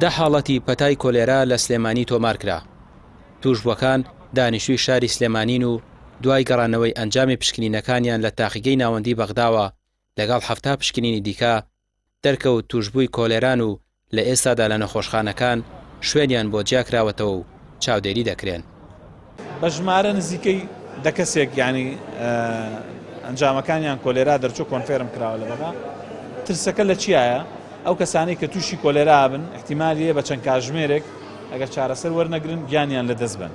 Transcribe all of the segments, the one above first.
دە حاڵەتی پەتای کۆلێرا لە سلێمانی تۆمارکرا. تووشبووەکان دانیشتووی شاری سلێمانین و دوای گەڕانەوەی ئەنجامی پشکنینەکانیان لە تاقیگەی ناوەندی بەغداوە لەگەڵ 70 پشکنینی دیکە دەرکەوت تووشبووی کۆلێران و لە ئێستادا لە نەخۆشخانەکان شوێنیان بۆ جیاکراوەتەوە و چاودێری دەکرێن. بە ژمارە نزیکەی دە کەسێک یانی ئەنجامەکانیان کۆلێرا دەرچوو confirm کراوە لە بەغا. ترسەکە لە چیایە؟ ئەو کەسانەی کە تووشی کۆلێرا بن ئیحتیمالی هەیە بە چەند کاژمێرێک ئەگەر چارەسەر وەرنەگرن گیانیان لەدەست بەن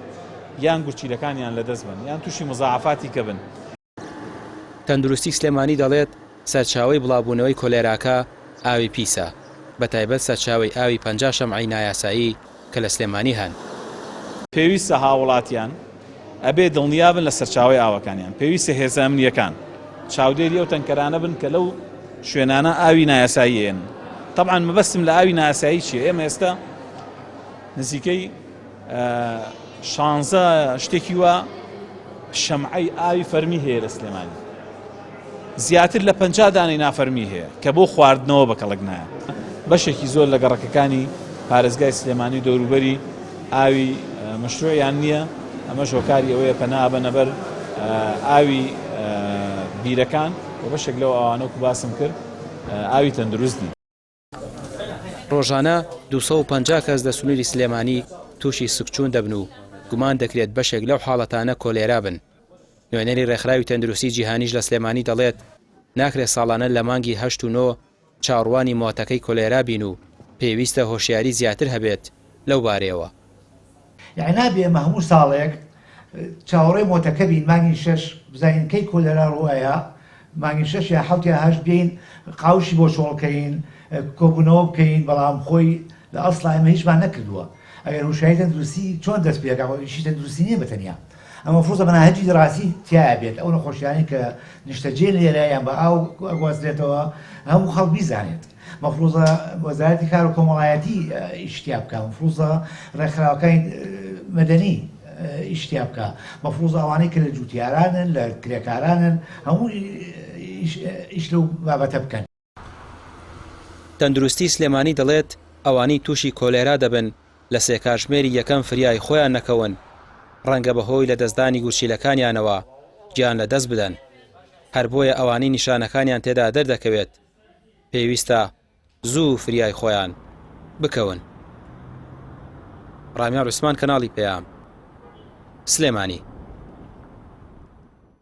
یان گورچیلەکانیان لەدەست بەن یان تووشی مزاعەفاتی کە بن. تەندروستی سلێمانی دەڵێت، سەرچاوەی بڵاوبوونەوەی کۆلێراکە ئاوی پیسە، بەتایبەت سەرچاوەی ئاوی 50 شەمعەی نایاسایی کە لە سلێمانی هەن. پێویستە هاوڵاتیان ئەبێ دڵنیابن لە سەرچاوەی ئاوەکانیان، پێویستە هێزە ئەمنییەکان چاودێری ئەو تەنکەرانە بن کە لەو شوێنانە ئاوی نایاسایی ئێنن. تەبعەن مەبەستم لە ئاوی نایاسایی چییە؟ ئێمە ئێستا نزیکەی شانزە شتێکی وا شەمعەی ئاوی فەرمی هەیە لە سلێمانی زیاتر لە پەنجا دانەی نافەرمی هەیە کە بۆ خواردنەوە بە کەڵک نایە بەشێکی زۆر لە گەڕەکەکانی پارێزگای سلێمانی و دەوروبەری ئاوی مەشروعیان نییە ئەمەش هۆکاری ئەوەیە پەنا بەنە بەر ئاوی بیرەکان و بەشێک لەو ئاوانە وەکو باسم کرد ئاوی تەندروست نین. ڕۆژانە 250 کەس لە سنووری سلێمانی تووشی سکچوون دەبن و گومان دەکرێت بەشێک لەو حاڵەتانە کۆلێرا بن. نوێنەری ڕێکخراوی تەندروستی جیهانیش لە سلێمانی دەڵێت، ناکرێت ساڵانە لە مانگی هەشت و نۆ چاوڕوانی مۆتەکەی کۆلێرا بین و پێویستە هۆشیاری زیاتر هەبێت لەو بارەیەوە. یەعنی نابێ ئێمە هەموو ساڵێک چاوەڕێی مۆتەکە بین مانگی شەش بزانین کەی کۆلێرا ڕووئەیا مانگی شەش یا حەوت یا هەشت بێین قاوشی بۆ چۆڵ کەین کۆبوونەوە بکەین بەڵام خۆی لە ئەسڵا ئێمە هیچمان نەکردووە ئەگەر هوشیاری تەندروستی چۆن دەست پێ ئەکا خۆ ئیشی تەندروستی نییە بە تەنیا ئەمە مەفروزە مەناهجی دراسی تیایا بێت ئەو نەخۆشیانەی کە نیشتەجێن لێرە یان بە ئاو ئەگوازرێتەوە هەموو خەڵک بیزانێت مەفروزە وەزارەتی کار و کۆمەڵایەتی ئیش تیا بکا مەفروزە ڕێکخراوەکانی مەدەنی ئیش تیا بکا مەفروزە ئەوانەی کە لە جوتیارانن لە کرێکارانن هەموو ئیش لەو بابەتە بکەن. تەندروستی سلێمانی دەڵێت، ئەوانەی تووشی کۆلێرا دەبن لە سێ کاژمێری یەکەم فریای خۆیان نەکەون، ڕەنگە بەهۆی لەدەستدانی گورچیلەکانیانەوە گیان لەدەست بدەن، هەر بۆیە ئەوانەی نیشانەکانیان تێدا دەردەکەوێت پێویستە زوو فریای خۆیان بکەون. ڕامیار عوسمان کەناڵی پەیام، سلێمانی.